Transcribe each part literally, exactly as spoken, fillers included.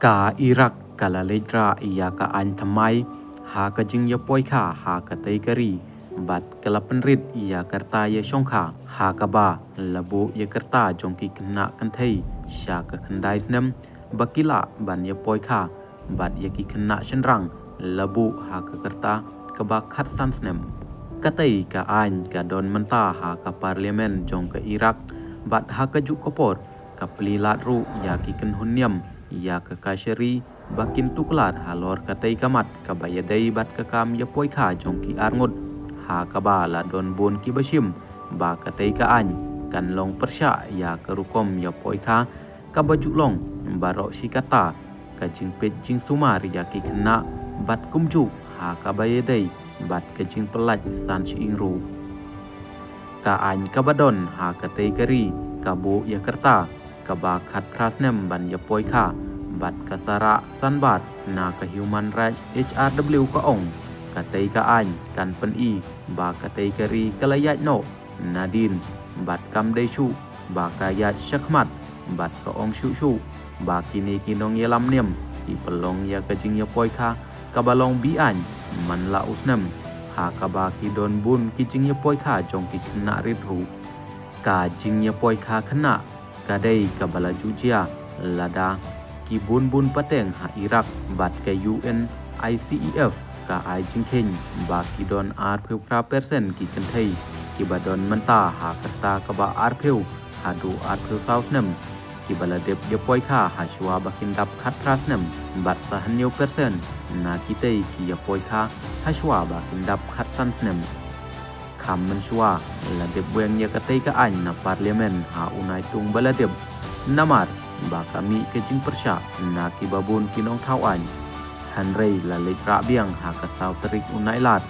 Ka Iraq ka la leit rah ïa ka aiñ thymmai ha ka jingïapoikha ha katei ka ri bad ka la pynrit ïa ka rta ïashongkha ha kaba la buh ïa ka rta jong ki khynnah kynthei sha ka khyndai snem ba ki lah ban ïapoikha bad ïa ki khynnah shynrang la buh ha ka rta kaba khatsan snem. Katei ka aiñ ka don mynta ha ka parliament jong ka Iraq bad ha kajuh ka por ka plie lad ruh ïa ki kynhun niam ïa ka kashari ba kin tuklar halor katei ka mat kaba ïadei bad ka kam ïapoikha jong ki arngut, ha kaba la don bun kiba shim ba katei ka aiñ kan long pyrshah ïa ka rukom ïapoikha kaba ju long baroh shi katta, ka jingpeit jingsumar ïa ki khynnah bad kumjuh ha kaba ïadei bad ka jingpyllait san shyieng ruh. Ka aiñ kaba don ha katei ka ri ka buh ïa ka rta kaba khatphra snem ban ïapoikha bad ka Sarah Sanbad na ka Human Rights H R W ka ong katei ka aiñ kan pyni ba katei ka ri ka la ïaid noh nadien bad kam dei shuh ba ka ïaid shakhmat bad ka ong shuh shuh ba kine ki nongïalam niam ki pynlong ïa ka jingïapoikha kaba long be-aiñ man la u snem, ha kaba ki don bun ki jingïapoikha jong ki khynnah rit ruh. Ka jingïapoikha khynnah ka dei kaba la ju jia lada ki bun bun pateng ha Iraq bad ka U N I C E F ka ai jingkheiñ ba ki don arphew phra percent ki kynthei kiba don mynta ha ka rta kaba arphew haduh arphew saw snem, kiba la dep ïapoikha hashwa ba kin dap khatphra snem bad sa hynñiew percent na kitei ki ïapoikha hashwa ba kin dap khatsan snem. Kham mynshuwa la dep weng ïa katei ka aiñ na parliament ha u naitung ba la dep, namar ba ka mih ka jingpyrshah na kiba bun ki nongthaw aiñ. Hynrei la leit rah biang ha ka saw tarik u Nailar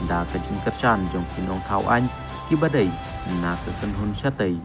da ka jingkyrshan jong ki nongthaw aiñ kiba dei na ka kynhun shatei.